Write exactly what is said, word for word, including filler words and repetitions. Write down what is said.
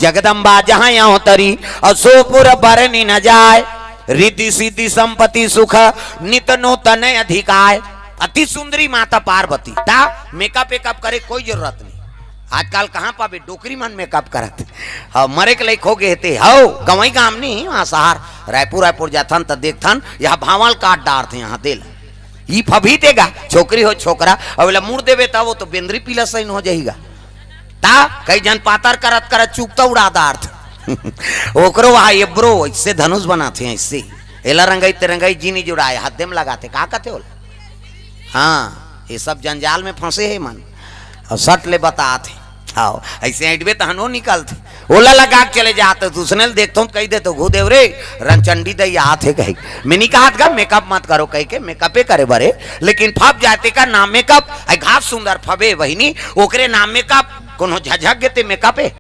जगदम्बा जहाँ अवतरी, अउ सो पुर बरनि न जाय। रिद्धि सिद्धि संपत्ति सुख, नित नूतन अधिकाय। अति सुंदरी माता पार्वती। ता मेकअप वेकअप करे कोई जरूरत नहीं। आजकल कहाँ पाबे, डोकरी मन मेकअप करत हे। हाँ, मरे के लइक हो गे हे ते। हव, गंवई गाम नहीं, वहाँ शहर, रायपुर, रायपुर जाथन त देखथन, यहाँ भांवल काट डारथे, यहाँ दे ला। ई फबही तेगा, छोकरी हो छोकरा, अब एला मुड़ देबे त वो तो बेंदरी पीला सही हो जाहीगा। ता कई जन पातर करत करत चुकता उड़ा डारथे। ओकरो वहाँ एब्रो, ऐसे धनुष बनाथे, ऐसे। एला रंगई ते रंगई जी नी जुड़ाय, हद्दे म लगाथे, का कथे ओला? हाँ, ये सब जंजाल में फंसे हे मन। अउ सट ले बतात हे। हाँ, ऐसे ऐंठबे तहन वो निकलथे। ओला लगा के चले जात हे, त उसने ल देखथों त कहि देथों, "घू देव रे, रंचंडी दई आत हे," कहि। मैं नी कहत गा, मेकअप मत करो कहि के, मेकअपे करे बर हे, लेकिन फब जाय तेकर नाम मेकअप, अइ घात सुंदर फबे बहिनी, ओकरे नाम मेकअप, कोनो झझक गे ते मेकअपे।